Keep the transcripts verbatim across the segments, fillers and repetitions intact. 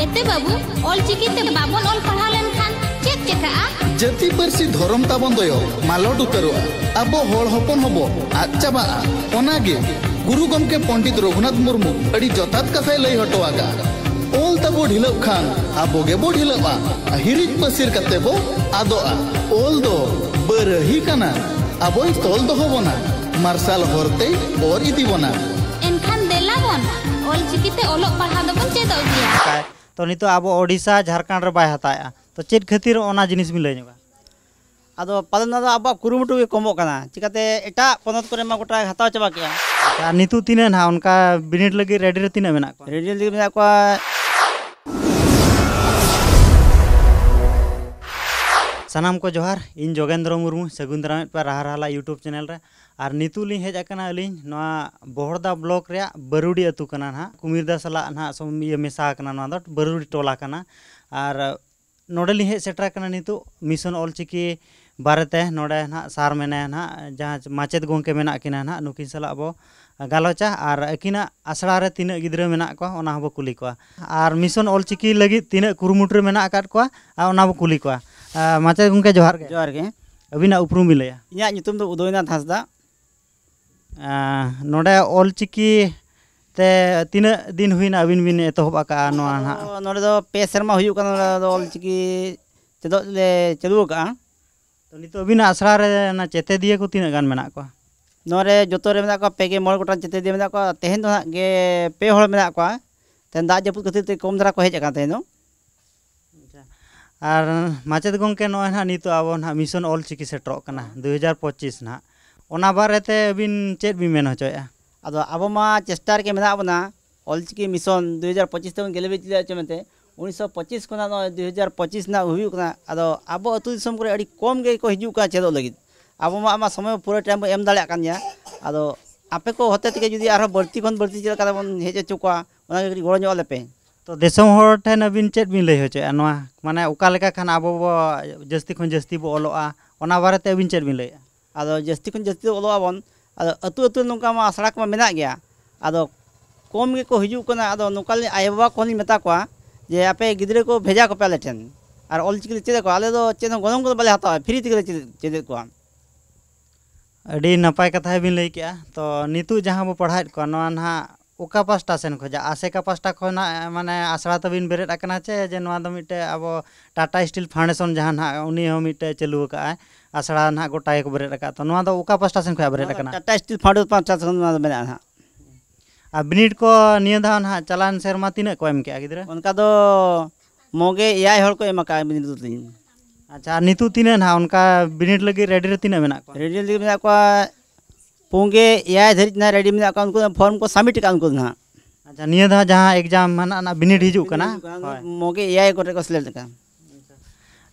ᱮᱛᱮ ᱵᱟᱹᱵᱩ, ᱚᱞ ᱪᱤᱠᱤ ᱛᱮ ᱵᱟᱵᱚᱱ ᱚᱞ ᱯᱟᱲᱦᱟᱣ ᱞᱮᱱᱠᱷᱟᱱ ᱪᱮᱫ ᱪᱮᱠᱟᱜᱼᱟ? ᱡᱟᱹᱛᱤ ᱯᱟᱹᱨᱥᱤ ᱫᱷᱚᱨᱚᱢ ᱛᱟᱵᱚᱱ ᱫᱚᱭᱚ ᱢᱟᱞᱚᱴ ᱩᱛᱟᱹᱨᱚᱜᱼᱟ᱾ ᱟᱵᱚ ᱦᱚᱲ ᱦᱚᱯᱚᱱ ᱦᱚᱵᱚ ᱟᱫ ᱪᱟᱵᱟᱜᱼᱟ᱾ ᱚᱱᱟᱜᱮ ᱜᱩᱨᱩ ᱜᱚᱢᱠᱮ ᱯᱚᱱᱰᱤᱛ ᱨᱚᱜᱷᱩᱱᱟᱛᱷ ᱢᱩᱨᱢᱩ ᱟᱹᱰᱤ ᱡᱚᱛᱷᱟᱛ ᱠᱟᱛᱷᱟᱭ ᱞᱟᱹᱭ ᱦᱚᱴᱚ ᱟᱠᱟᱫᱼᱟ᱾ ᱚᱞ ᱛᱟᱵᱚ ᱰᱷᱤᱞᱟᱹᱜ ᱠᱷᱟᱱ ᱟᱵᱚ ᱜᱮᱵᱚ ᱰᱷᱤᱞᱟᱹᱜᱼᱟ᱾ ᱦᱤᱨᱤᱡ ᱯᱟᱹᱥᱤᱨ ᱠᱟᱛᱮ ᱵᱚ ᱟᱫᱚᱜᱼᱟ᱾ ᱚᱞ ᱫᱚ ᱵᱟᱹᱨᱟᱹᱦᱤ ᱠᱟᱱᱟ, ᱟᱵᱚᱭ ᱛᱚᱞ ᱫᱚᱦᱚ ᱵᱚᱱᱟ, ᱢᱟᱨᱥᱟᱞ ᱦᱚᱨ ᱛᱮᱭ ᱚᱨ ᱤᱫᱤ ᱵᱚᱱᱟ᱾ ᱮᱱᱠᱷᱟᱱ ᱫᱮᱞᱟ ᱵᱚᱱ ᱚᱞ ᱪᱤᱠᱤ ᱛᱮ ᱚᱞᱚᱜ ᱯᱟᱲᱦᱟᱣ ᱫᱚᱵᱚᱱ ᱪᱮᱫᱚᱜ ᱜᱮᱭᱟ᱾ ᱛᱚ ᱱᱤᱛᱚᱜ ᱟᱵᱚ ᱳᱰᱤᱥᱟ, ᱡᱷᱟᱲᱠᱷᱚᱸᱰ ᱨᱮ ᱵᱟᱭ ᱦᱟᱛᱟᱣᱮᱫᱼᱟ, ᱛᱚ ᱪᱮᱫ ᱠᱷᱟᱹᱛᱤᱨ ᱚᱱᱟ ᱡᱤᱱᱤᱥ ᱵᱤᱱ ᱞᱟᱹᱭ ᱧᱚᱜᱟ? ᱟᱫᱚ ᱯᱟᱞᱮᱱ ᱱᱚᱣᱟ ᱫᱚ ᱟᱵᱚᱣᱟᱜ ᱠᱩᱨᱩᱢᱩᱴᱩ ᱜᱮ ᱠᱚᱢᱚᱜ ᱠᱟᱱᱟ, ᱪᱤᱠᱟᱹᱛᱮ ᱮᱴᱟᱜ ᱯᱚᱱᱚᱛ ᱠᱚᱨᱮ ᱢᱟ ᱜᱚᱴᱟ ᱦᱟᱛᱟᱣ ᱪᱟᱵᱟ ᱠᱮᱜᱼᱟ᱾ ᱟᱨ ᱱᱤᱛᱚᱜ ᱛᱤᱱᱟᱹᱜ ᱱᱟᱦᱟᱜ ᱚᱱᱠᱟ ᱵᱤᱱᱤᱰ ᱞᱟᱹᱜᱤᱫ ᱨᱮᱰᱤ ᱨᱮ ᱛᱤᱱᱟᱹᱜ ᱢᱮᱱᱟᱜ ᱠᱚᱣᱟ? ᱨᱮᱰᱤ ᱞᱟᱹᱜᱤᱫ ᱢᱮᱱᱟᱜ ᱠᱚᱣᱟ᱾ ᱥᱟᱱᱟᱢ ᱠᱚ ᱡᱚᱦᱟᱨ, ᱤᱧ ᱡᱳᱜᱮᱱᱫᱨᱚ ᱢᱩᱨᱢᱩ, ᱥᱟᱹᱜᱩᱱ ᱫᱟᱨᱟᱢᱮᱫ ᱯᱮ ᱨᱟᱦᱟ ᱨᱟᱦᱟᱞᱟ YouTube ᱪᱮᱱᱮᱞ ᱨᱮ᱾ ᱟᱨ ᱱᱤᱛᱚᱜ ᱞᱤᱧ ᱦᱮᱡ ᱟᱠᱟᱱᱟ ᱟᱹᱞᱤᱧ ᱱᱚᱣᱟ ᱵᱚᱦᱚᱲᱫᱟ ᱵᱞᱚᱠ ᱨᱮᱭᱟᱜ ᱵᱟᱹᱨᱩᱰᱤ ᱟᱹᱛᱩ ᱠᱟᱱᱟ ᱱᱟᱦᱟᱜ, ᱠᱩᱢᱤᱨᱫᱟ ᱥᱟᱞᱟᱜ ᱱᱟᱦᱟᱜ ᱥᱚᱢ-, ᱤᱭᱟᱹ ᱢᱮᱥᱟ ᱟᱠᱟᱱᱟ, ᱱᱚᱣᱟ ᱫᱚ ᱵᱟᱹᱨᱩᱰᱤ ᱴᱚᱞᱟ ᱠᱟᱱᱟ᱾ ᱟᱨ ᱱᱚᱰᱮ ᱞᱤᱧ ᱦᱮᱡ ᱥᱮᱴᱮᱨ ᱟᱠᱟᱱᱟ ᱱᱤᱛᱚᱜ ᱢᱤᱥᱚᱱ ᱚᱞᱪᱤᱠᱤ ᱵᱟᱨᱮᱛᱮ᱾ ᱱᱚᱰᱮ ᱱᱟᱦᱟᱜ ᱥᱟᱨ ᱢᱮᱱᱟᱭᱟ ᱱᱟᱦᱟᱜ, ᱡᱟᱦᱟᱸ ᱢᱟᱪᱮᱫ ᱜᱚᱢᱠᱮ ᱢᱮᱱᱟᱜ ᱠᱤᱱᱟ ᱱᱟᱦᱟᱜ, ᱱᱩᱠᱤᱱ ᱥᱟᱞᱟᱜ ᱵᱚ ᱜᱟᱞᱚᱪᱟ ᱟᱨ ᱟᱹᱠᱤᱱᱟᱜ ᱟᱥᱲᱟ ᱨᱮ ᱛᱤᱱᱟᱹᱜ ᱜᱤᱫᱽᱨᱟᱹ ᱢᱮᱱᱟᱜ ᱠᱚᱣᱟ ᱚᱱᱟ ᱦᱚᱸᱵᱚ ᱠᱩᱞᱤ ᱠᱚᱣᱟ᱾ ᱟᱨ ᱢᱤᱥᱚᱱ ᱚᱞᱪᱤᱠᱤ ᱞᱟᱹᱜᱤᱫ ᱛᱤᱱᱟᱹᱜ ᱠᱩᱨᱩᱢᱩᱴᱩ ᱨᱮ ᱢᱮᱱᱟᱜ ᱟᱠᱟᱫ ᱠᱚᱣᱟ ᱟᱨ ᱚᱱᱟ ᱵᱚ ᱠᱩᱞᱤ ᱠᱚᱣᱟ᱾ ᱟᱨ ᱢᱟᱪᱮᱫ ᱜᱚᱢᱠᱮ ᱡᱚᱦᱟᱨ ᱜᱮ᱾ ᱡᱚᱦᱟᱨ ᱜᱮ᱾ ᱟᱹᱵᱤᱱᱟᱜ ᱩᱯᱨᱩᱢ ᱵᱤᱱ ᱞᱟᱹᱭᱟ? ᱤᱧᱟᱹᱜ ᱧᱩᱛᱩᱢ ᱫᱚ ᱩᱫᱚᱭᱱᱟᱛᱷ ᱦᱟᱸᱥᱫᱟ᱾ ᱟᱨ ᱱᱚᱰᱮ ᱚᱞᱪᱤᱠᱤ ᱛᱮ ᱛᱤᱱᱟᱹᱜ ᱫᱤᱱ ᱦᱩᱭᱱᱟ ᱟᱹᱵᱤᱱ ᱵᱤᱱ ᱮᱛᱚᱦᱚᱵ ᱟᱠᱟᱫᱼᱟ ᱱᱚᱣᱟ ᱱᱟᱦᱟᱜ? ᱟᱫᱚ ᱱᱚᱰᱮ ᱫᱚ ᱯᱮ ᱥᱮᱨᱢᱟ ᱦᱩᱭᱩᱜ ᱠᱟᱱᱟ, ᱱᱚᱰᱮ ᱫᱚ ᱚᱞᱪᱤᱠᱤ ᱪᱮᱫᱚᱜ ᱞᱮ ᱪᱟᱹᱞᱩ ᱟᱠᱟᱫᱼᱟ᱾ ᱛᱚ ᱱᱤᱛᱚᱜ ᱟᱹᱵᱤᱱᱟᱜ ᱟᱥᱲᱟ ᱨᱮ ᱚᱱᱟ ᱪᱮᱛᱮᱫᱤᱭᱟᱹ ᱠᱚ ᱛᱤᱱᱟᱹᱜ ᱜᱟᱱ ᱢᱮᱱᱟᱜ ᱠᱚᱣᱟ? ᱱᱚᱣᱟ ᱨᱮ ᱡᱚᱛᱚ ᱨᱮ ᱢᱮᱱᱟᱜ ᱠᱚᱣᱟ ᱯᱮ ᱜᱮ ᱢᱚᱬᱮ ᱜᱚᱴᱟᱝ ᱪᱮᱛᱮᱫᱤᱭᱟᱹ ᱢᱮᱱᱟᱜ ᱠᱚᱣᱟ᱾ ᱛᱮᱦᱮᱧ ᱫᱚ ᱦᱟᱸᱜ ᱜᱮ ᱯᱮ ᱦᱚᱲ ᱢᱮᱱᱟᱜ ᱠᱚᱣᱟ᱾ ᱛᱮᱦᱮᱧ ᱫᱟᱜ ᱡᱟᱹᱯᱩᱫ ᱠᱷᱟᱹᱛᱤᱨ ᱛᱮ ᱠᱚᱢ ᱫᱷᱟᱨᱟ ᱠᱚ ᱦᱮᱡ ᱟᱠᱟᱱᱟ ᱛᱮᱦᱮᱧ ᱫᱚ᱾ ᱟᱪᱪᱷᱟ᱾ ᱟᱨ ᱢᱟᱪᱮᱫ ᱜᱚᱢᱠᱮ, ᱱᱚᱜᱼᱚᱭ ᱱᱟᱦᱟᱜ ᱱᱤᱛᱚᱜ ᱟᱵᱚ ᱱᱟᱦᱟᱜ ᱢᱤᱥᱚᱱ ᱚᱞᱪᱤᱠᱤ ᱥᱮᱴᱮᱨᱚᱜ ᱠᱟᱱᱟ ᱫᱩ ᱦᱟᱡᱟᱨ ᱯᱚᱸᱪᱤᱥ ᱱᱟᱦᱟᱜ, ᱚᱱᱟ ᱵᱟᱨᱮᱛᱮ ᱟᱹᱵᱤᱱ ᱪᱮᱫ ᱵᱤᱱ ᱢᱮᱱ ᱦᱚᱪᱚᱭᱮᱫᱼᱟ? ᱟᱫᱚ ᱟᱵᱚ ᱢᱟ ᱪᱮᱥᱴᱟ ᱨᱮᱜᱮ ᱢᱮᱱᱟᱜ ᱵᱚᱱᱟ, ᱚᱞᱪᱤᱠᱤ ᱢᱤᱥᱚᱱ ᱫᱩ ᱦᱟᱡᱟᱨ ᱯᱚᱸᱪᱤᱥ ᱛᱮᱵᱚᱱ ᱜᱮᱞᱮ ᱵᱤᱡᱽᱞᱤ ᱦᱚᱪᱚ ᱢᱮᱱᱛᱮ᱾ ᱩᱱᱤᱥᱥᱚ ᱯᱚᱸᱪᱤᱥ ᱠᱷᱚᱱᱟᱜ ᱱᱚᱜᱼᱚᱭ ᱫᱩ ᱦᱟᱡᱟᱨ ᱯᱚᱸᱪᱤᱥ ᱨᱮᱱᱟᱜ ᱦᱩᱭᱩᱜ ᱠᱟᱱᱟ᱾ ᱟᱫᱚ ᱟᱵᱚ ᱟᱹᱛᱩ ᱫᱤᱥᱚᱢ ᱠᱚᱨᱮ ᱟᱹᱰᱤ ᱠᱚᱢ ᱜᱮᱠᱚ ᱦᱤᱡᱩᱜ ᱠᱟᱱᱟ ᱪᱮᱫᱚᱜ ᱞᱟᱹᱜᱤᱫ᱾ ᱟᱵᱚ ᱢᱟ ᱟᱢᱟᱜ ᱥᱚᱢᱚᱭ ᱯᱩᱨᱟᱹ ᱴᱟᱭᱤᱢ ᱵᱚᱱ ᱮᱢ ᱫᱟᱲᱮᱭᱟᱜ ᱠᱟᱱ ᱜᱮᱭᱟ᱾ ᱟᱫᱚ ᱟᱯᱮ ᱠᱚ ᱦᱚᱛᱮ ᱛᱮᱜᱮ ᱡᱩᱫᱤ ᱟᱨᱦᱚᱸ ᱵᱟᱹᱲᱛᱤ ᱠᱷᱚᱱ ᱵᱟᱹᱲᱛᱤ ᱪᱮᱫ ᱞᱮᱠᱟ ᱛᱮᱵᱚᱱ ᱦᱮᱡ ᱦᱚᱪᱚ ᱠᱚᱣᱟ, ᱚᱱᱟ ᱜᱮ ᱠᱟᱹᱴᱤᱡ ᱜᱚᱲᱚ ᱧᱚᱜ ᱟᱞᱮ ᱯᱮ᱾ ᱛᱚ ᱫᱤᱥᱚᱢ ᱦᱚᱲ ᱴᱷᱮᱱ ᱟᱹᱵᱤᱱ ᱪᱮᱫ ᱵᱤᱱ ᱞᱟᱹᱭ ᱦᱚᱪᱚᱭᱮᱫᱼᱟ? ᱱᱚᱣᱟ ᱢᱟᱱᱮ ᱚᱠᱟ ᱞᱮᱠᱟ ᱠᱷᱟᱱ ᱟᱵᱚ ᱵᱚ ᱡᱟᱹᱥᱛᱤ ᱠᱷᱚᱱ ᱡᱟᱹᱥᱛᱤ ᱵᱚ ᱚᱞᱚᱜᱼᱟ, ᱚᱱᱟ ᱵᱟᱨᱮᱛᱮ ᱟᱹᱵᱤᱱ ᱪᱮᱫ ᱵᱤᱱ ᱞᱟᱹᱭᱮᱫᱼᱟ? ᱟᱫᱚ ᱡᱟᱹᱥᱛᱤ ᱠᱷᱚᱱ ᱡᱟᱹᱥᱛᱤ ᱫᱚ ᱚᱞᱚᱜ ᱟᱵᱚᱱ᱾ ᱟᱫᱚ ᱟᱹᱛᱩ ᱟᱹᱛᱩ ᱨᱮ ᱱᱚᱝᱠᱟ ᱢᱟ ᱟᱥᱲᱟ ᱠᱚᱢᱟ ᱢᱮᱱᱟᱜ ᱜᱮᱭᱟ᱾ ᱟᱫᱚ ᱠᱚᱢ ᱜᱮᱠᱚ ᱦᱤᱡᱩᱜ ᱠᱟᱱᱟ᱾ ᱟᱫᱚ ᱱᱚᱝᱠᱟ ᱞᱤᱧ ᱟᱭᱳᱼᱵᱟᱵᱟ ᱠᱚᱦᱚᱸ ᱞᱤᱧ ᱢᱮᱛᱟ ᱠᱚᱣᱟ ᱡᱮ ᱟᱯᱮ ᱜᱤᱫᱽᱨᱟᱹ ᱠᱚ ᱵᱷᱮᱡᱟ ᱠᱚᱯᱮ ᱟᱞᱮ ᱴᱷᱮᱱ, ᱟᱨ ᱚᱞᱪᱤᱠᱤ ᱞᱮ ᱪᱮᱫ ᱟᱠᱚᱣᱟ, ᱟᱞᱮ ᱫᱚ ᱪᱮᱫ ᱦᱚᱸ ᱜᱚᱱᱚᱝ ᱠᱚᱫᱚ ᱵᱟᱞᱮ ᱦᱟᱛᱟᱣᱟ, ᱯᱷᱨᱤ ᱛᱮᱜᱮ ᱞᱮ ᱪᱮᱫ, ᱪᱮᱫᱮᱫ ᱠᱚᱣᱟ᱾ ᱟᱹᱰᱤ ᱱᱟᱯᱟᱭ ᱠᱟᱛᱷᱟ ᱵᱤᱱ ᱞᱟᱹᱭ ᱠᱮᱜᱼᱟ᱾ ᱛᱚ ᱱᱤᱛᱚᱜ ᱡᱟᱦᱟᱸ ᱵᱚ ᱯᱟᱲᱦᱟᱣᱮᱫ ᱠᱚᱣᱟ, ᱱᱚᱣᱟ ᱱᱟᱦᱟᱜ ᱚᱠᱟ ᱯᱟᱥᱴᱟ ᱥᱮᱱ ᱠᱷᱚᱱᱟᱜ, ᱟᱥᱮᱠᱟ ᱯᱟᱥᱴᱟ ᱠᱷᱚᱱᱟᱜ, ᱢᱟᱱᱮ, ᱟᱥᱲᱟ ᱛᱟᱵᱤᱱ ᱵᱮᱨᱮᱫ ᱟᱠᱟᱱᱟ, ᱪᱮ ᱡᱮ ᱱᱚᱣᱟ ᱫᱚ ᱢᱤᱫᱴᱮᱡ ᱟᱵᱚ ᱴᱟᱴᱟ ᱥᱴᱤᱞ ᱯᱷᱟᱣᱩᱱᱰᱮᱥᱚᱱ ᱡᱟᱦᱟᱸ ᱱᱟᱦᱟᱜ ᱩᱱᱤ ᱦᱚᱸ ᱢᱤᱫᱴᱮᱡ ᱪᱟᱹᱞᱩ ᱟᱠᱟᱫᱼᱟᱭ, ᱟᱥᱲᱟ ᱱᱟᱦᱟᱜ ᱜᱚᱴᱟ ᱜᱮᱠᱚ ᱵᱮᱨᱮᱫ ᱟᱠᱟᱫ? ᱛᱚ ᱱᱚᱣᱟ ᱫᱚ ᱚᱠᱟ ᱯᱟᱥᱴᱟ ᱥᱮᱱ ᱠᱷᱚᱱᱟᱜ ᱵᱮᱨᱮᱫ ᱟᱠᱟᱱᱟ? ᱴᱟᱴᱟ ᱥᱴᱤᱞ ᱯᱷᱟᱣᱩᱱᱰᱮᱥᱚᱱ ᱯᱟᱥᱴᱟ ᱥᱮᱱ ᱱᱚᱣᱟ ᱫᱚ ᱢᱮᱱᱟᱜᱼᱟ ᱱᱟᱦᱟᱜ᱾ ᱟᱨ ᱵᱤᱱᱤᱰ ᱠᱚ ᱱᱤᱭᱟᱹ ᱫᱷᱟᱣ ᱱᱟᱦᱟᱜ ᱪᱟᱞᱟᱣᱮᱱ ᱥᱮᱨᱢᱟ ᱛᱤᱱᱟᱹᱜ ᱠᱚ ᱮᱢ ᱠᱮᱜᱼᱟ ᱜᱤᱫᱽᱨᱟᱹ? ᱚᱱᱠᱟ ᱫᱚ ᱢᱚᱜᱮ ᱮᱭᱟᱭ ᱦᱚᱲ ᱠᱚ ᱮᱢ ᱟᱠᱟᱫᱼᱟ ᱵᱤᱱᱤᱰ ᱫᱚ ᱛᱤᱧ᱾ ᱟᱪᱪᱷᱟ, ᱟᱨ ᱱᱤᱛᱚᱜ ᱛᱤᱱᱟᱹᱜ ᱱᱟᱦᱟᱜ ᱚᱱᱠᱟ ᱵᱤᱱᱤᱰ ᱞᱟᱹᱜᱤᱫ ᱨᱮᱰᱤ ᱨᱮ ᱛᱤᱱᱟᱹᱜ ᱢᱮᱱᱟᱜ ᱠᱚᱣᱟ? ᱨᱮᱰᱤ ᱞᱟᱹᱜᱤᱫ ᱢᱮᱱᱟᱜ ᱠᱚᱣᱟ ᱯᱩᱸᱜᱮ ᱮᱭᱟᱭ ᱫᱷᱟᱹᱨᱤᱡ ᱱᱟᱦᱟᱜ ᱨᱮᱰᱤ ᱢᱮᱱᱟᱜ ᱠᱚᱣᱟ, ᱩᱱᱠᱩ ᱫᱚ ᱯᱷᱚᱨᱢ ᱠᱚ ᱥᱟᱵᱢᱤᱴ ᱟᱠᱟᱫ ᱩᱱᱠᱩ ᱫᱚ ᱱᱟᱦᱟᱜ᱾ ᱟᱪᱪᱷᱟ, ᱱᱤᱭᱟᱹ ᱫᱷᱟᱣ ᱡᱟᱦᱟᱸ ᱮᱠᱡᱟᱢ ᱱᱟᱦᱟᱜ ᱵᱤᱱᱤᱰ ᱦᱤᱡᱩᱜ ᱠᱟᱱᱟ? ᱦᱳᱭ᱾ ᱢᱚᱜᱮ ᱮᱭᱟᱭ ᱠᱚᱨᱮ ᱠᱚ ᱥᱮᱞᱮᱫ ᱟᱠᱟᱱ᱾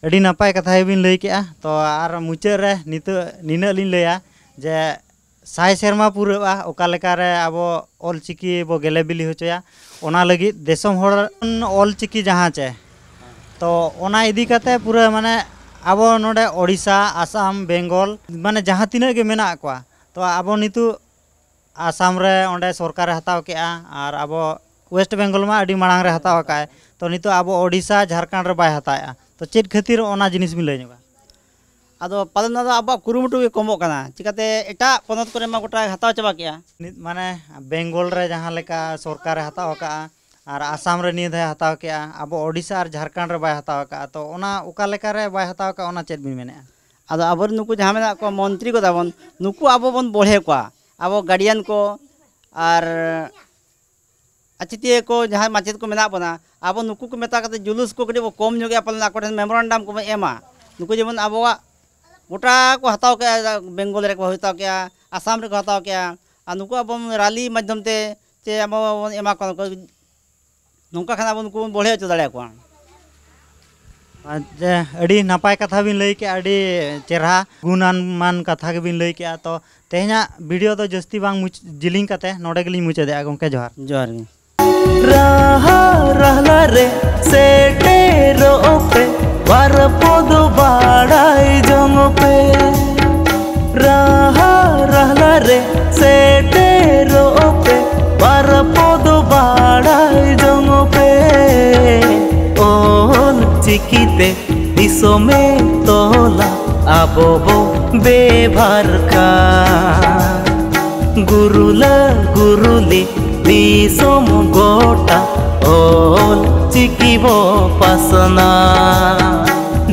ᱟᱹᱰᱤ ᱱᱟᱯᱟᱭ ᱠᱟᱛᱷᱟ ᱜᱮᱵᱤᱱ ᱞᱟᱹᱭ ᱠᱮᱜᱼᱟ᱾ ᱛᱚ ᱟᱨ ᱢᱩᱪᱟᱹᱫ ᱨᱮ ᱱᱤᱛᱚᱜ ᱱᱤᱱᱟᱹᱜ ᱞᱤᱧ ᱞᱟᱹᱭᱟ ᱡᱮ ᱥᱟᱭ ᱥᱮᱨᱢᱟ ᱯᱩᱨᱟᱹᱜᱼᱟ ᱚᱠᱟ ᱞᱮᱠᱟᱨᱮ ᱟᱵᱚ ᱚᱞᱪᱤᱠᱤ ᱵᱚ ᱜᱮᱞᱮ ᱵᱤᱞᱤ ᱦᱚᱪᱚᱭᱟ, ᱚᱱᱟ ᱞᱟᱹᱜᱤᱫ ᱫᱤᱥᱚᱢ ᱦᱚᱲ ᱚᱞᱪᱤᱠᱤ ᱡᱟᱦᱟᱸ ᱪᱮ, ᱛᱚ ᱚᱱᱟ ᱤᱫᱤ ᱠᱟᱛᱮ ᱯᱩᱨᱟᱹ, ᱢᱟᱱᱮ, ᱟᱵᱚ ᱱᱚᱰᱮ ᱳᱰᱤᱥᱟ, ᱟᱥᱟᱢ, ᱵᱮᱝᱜᱚᱞ, ᱢᱟᱱᱮ ᱡᱟᱦᱟᱸ ᱛᱤᱱᱟᱹᱜ ᱜᱮ ᱢᱮᱱᱟᱜ ᱠᱚᱣᱟ, ᱛᱚ ᱟᱵᱚ ᱱᱤᱛᱚᱜ ᱟᱥᱟᱢ ᱨᱮ ᱚᱸᱰᱮ ᱥᱚᱨᱠᱟᱨᱮ ᱦᱟᱛᱟᱣ ᱠᱮᱜᱼᱟ, ᱟᱨ ᱟᱵᱚ ᱳᱭᱮᱥᱴ ᱵᱮᱝᱜᱚᱞ ᱢᱟ ᱟᱹᱰᱤ ᱢᱟᱲᱟᱝ ᱨᱮ ᱦᱟᱛᱟᱣ ᱟᱠᱟᱫᱼᱟᱭ, ᱛᱚ ᱱᱤᱛᱚᱜ ᱟᱵᱚ ᱳᱰᱤᱥᱟ, ᱡᱷᱟᱲᱠᱷᱚᱸᱰ ᱨᱮ ᱵᱟᱭ ᱦᱟᱛᱟᱣᱮᱜᱼᱟ, ᱛᱚ ᱪᱮᱫ ᱠᱷᱟᱹᱛᱤᱨ ᱚᱱᱟ ᱡᱤᱱᱤᱥ ᱵᱤᱱ ᱞᱟᱹᱭ ᱧᱚᱜᱟ? ᱟᱫᱚ ᱯᱟᱞᱮᱱ ᱚᱱᱟ ᱫᱚ ᱟᱵᱚᱣᱟᱜ ᱠᱩᱨᱩᱢᱩᱴᱩ ᱜᱮ ᱠᱚᱢᱚᱜ ᱠᱟᱱᱟ, ᱪᱤᱠᱟᱛᱮ ᱮᱴᱟᱜ ᱯᱚᱱᱚᱛ ᱠᱚᱨᱮ ᱢᱟ ᱜᱚᱴᱟ ᱦᱟᱛᱟᱣ ᱪᱟᱵᱟ ᱠᱮᱜᱼᱟ᱾ ᱱᱤᱛ ᱢᱟᱱᱮ ᱵᱮᱝᱜᱚᱞ ᱨᱮ ᱡᱟᱦᱟᱸ ᱞᱮᱠᱟ ᱥᱚᱨᱠᱟᱨᱮ ᱦᱟᱛᱟᱣ ᱟᱠᱟᱫᱼᱟ, ᱟᱨ ᱟᱥᱟᱢ ᱨᱮ ᱱᱤᱭᱟᱹ ᱫᱷᱟᱣ ᱦᱟᱛᱟᱣ ᱠᱮᱜᱼᱟ, ᱟᱵᱚ ᱳᱰᱤᱥᱟ ᱟᱨ ᱡᱷᱟᱲᱠᱷᱚᱸᱰ ᱨᱮ ᱵᱟᱭ ᱦᱟᱛᱟᱣ ᱟᱠᱟᱫᱼᱟ, ᱛᱚ ᱚᱱᱟ ᱚᱠᱟ ᱞᱮᱠᱟᱨᱮ ᱵᱟᱭ ᱦᱟᱛᱟᱣ ᱟᱠᱟᱫᱼᱟ, ᱚᱱᱟ ᱪᱮᱫ ᱵᱤᱱ ᱢᱮᱱᱮᱫᱼᱟ? ᱟᱫᱚ ᱟᱵᱚᱨᱮᱱ ᱱᱩᱠᱩ ᱡᱟᱦᱟᱸ ᱢᱮᱱᱟᱜ ᱠᱚᱣᱟ ᱢᱚᱱᱛᱨᱤ ᱠᱚ ᱛᱟᱵᱚᱱ, ᱱᱩᱠᱩ ᱟᱵᱚ ᱵᱚᱱ ᱵᱚᱲᱦᱮ ᱠᱚᱣᱟ, ᱟᱵᱚ ᱜᱟᱨᱰᱤᱭᱟᱱ ᱠᱚ ᱟᱨ ᱟᱪᱮᱛᱤᱭᱟᱹ ᱠᱚ, ᱡᱟᱦᱟᱸᱭ ᱢᱟᱪᱮᱫ ᱠᱚ ᱢᱮᱱᱟᱜ ᱵᱚᱱᱟ, ᱟᱵᱚ ᱱᱩᱠᱩ ᱠᱚ ᱢᱮᱛᱟ ᱠᱟᱛᱮ ᱡᱩᱞᱩᱥ ᱠᱚ ᱠᱟᱹᱴᱤᱡ ᱵᱚ ᱠᱚᱢ ᱧᱚᱜᱮᱜᱼᱟ, ᱯᱟᱞᱮᱱ ᱟᱠᱚ ᱴᱷᱮᱱ ᱢᱮᱢᱳᱨᱟᱱᱰᱟᱢ ᱠᱚᱵᱚᱱ ᱮᱢᱟ᱾ ᱱᱩᱠᱩ ᱡᱮᱢᱚᱱ ᱟᱵᱚᱣᱟᱜ ᱜᱚᱴᱟ ᱠᱚ ᱦᱟᱛᱟᱣ ᱠᱮᱜᱼᱟ, ᱵᱮᱝᱜᱚᱞ ᱨᱮᱠᱚ ᱦᱟᱛᱟᱣ ᱠᱮᱜᱼᱟ, ᱟᱥᱟᱢ ᱨᱮᱠᱚ ᱦᱟᱛᱟᱣ ᱠᱮᱜᱼᱟ, ᱟᱨ ᱱᱩᱠᱩ ᱟᱵᱚ ᱨᱟᱞᱤ ᱢᱟᱫᱽᱫᱷᱚᱢ ᱛᱮ ᱪᱮ ᱟᱵᱚ ᱵᱚᱱ ᱮᱢᱟ ᱠᱚᱣᱟ, ᱱᱚᱝᱠᱟ ᱠᱷᱟᱱ ᱟᱵᱚ ᱱᱩᱠᱩ ᱵᱚᱱ ᱵᱚᱲᱦᱮ ᱦᱚᱪᱚ ᱫᱟᱲᱮᱭᱟᱠᱚᱣᱟ᱾ ᱟᱪᱪᱷᱟ, ᱟᱹᱰᱤ ᱱᱟᱯᱟᱭ ᱠᱟᱛᱷᱟ ᱵᱤᱱ ᱞᱟᱹᱭ ᱠᱮᱜᱼᱟ, ᱟᱹᱰᱤ ᱪᱮᱨᱦᱟ ᱜᱩᱱᱟᱱ ᱢᱟᱱ ᱠᱟᱛᱷᱟ ᱜᱮᱵᱤᱱ ᱞᱟᱹᱭ ᱠᱮᱜᱼᱟ᱾ ᱛᱚ ᱛᱮᱦᱮᱧᱟᱜ ᱵᱷᱤᱰᱤᱭᱳ ᱫᱚ ᱡᱟᱹᱥᱛᱤ ᱵᱟᱝ ᱢᱩᱪ-, ᱡᱤᱞᱤᱧ ᱠᱟᱛᱮ ᱱᱚᱰᱮ ᱜᱮᱞᱤᱧ ᱢᱩᱪᱟᱹᱫᱮᱜᱼᱟ᱾ ᱜᱚᱢᱠᱮ, ᱡᱚᱦᱟᱨ᱾ ᱡᱚᱦᱟᱨ ᱜᱮ᱾ ᱨᱟᱦᱟ ᱨᱟᱦᱞᱟ ᱨᱮ ᱥᱮᱴᱮᱨᱚᱜ ᱯᱮ, ᱵᱟᱨ ᱯᱚᱫ ᱵᱟᱲᱟᱭ ᱡᱚᱝ ᱯᱮ᱾ ᱨᱟᱦᱟ ᱨᱟᱦᱞᱟ ᱨᱮ ᱥᱮᱴᱮᱨᱚᱜ ᱯᱮ, ᱵᱟᱨ ᱯᱚᱫ ᱵᱟᱲᱟᱭ ᱡᱚᱝ ᱯᱮ᱾ ᱪᱤᱠᱤᱛᱮ ᱫᱤᱥᱚᱢᱮ ᱛᱚᱞᱟ ᱟᱵᱚ ᱵᱚ ᱵᱮᱵᱷᱟᱨ ᱠᱟᱱ᱾ ᱜᱩᱨᱩᱞᱟ ᱜᱩᱨᱩᱞᱤ ᱫᱤᱥᱚᱢ ᱜᱚᱴᱟ ᱚᱞ ᱪᱤᱠᱤ ᱵᱚ ᱯᱟᱥᱱᱟ᱾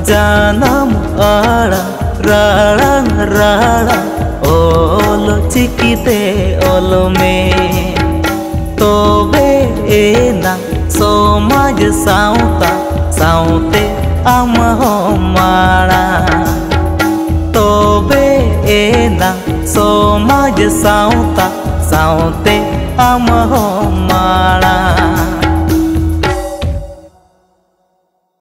ᱡᱟᱱᱟᱢ ᱟᱲᱟᱝ ᱨᱟᱲᱟᱝ ᱨᱟᱲᱟᱝ ᱚᱞ ᱪᱤᱠᱤᱛᱮ ᱚᱞ ᱢᱮ᱾ ᱛᱚᱵᱮ ᱮᱱᱟᱝ ᱥᱚᱢᱟᱡᱽ ᱥᱟᱶᱛᱟ ᱥᱟᱶᱛᱮ ᱟᱢ ᱦᱚᱸ ᱢᱟᱲᱟᱝ᱾ ᱛᱚᱵᱮ ᱮᱱᱟᱝ ᱥᱚᱢᱟᱡᱽ ᱥᱟᱶᱛᱟ ᱥᱟᱶᱛᱮ ᱟᱢ ᱦᱚᱸ ᱢᱟᱲᱟᱝ᱾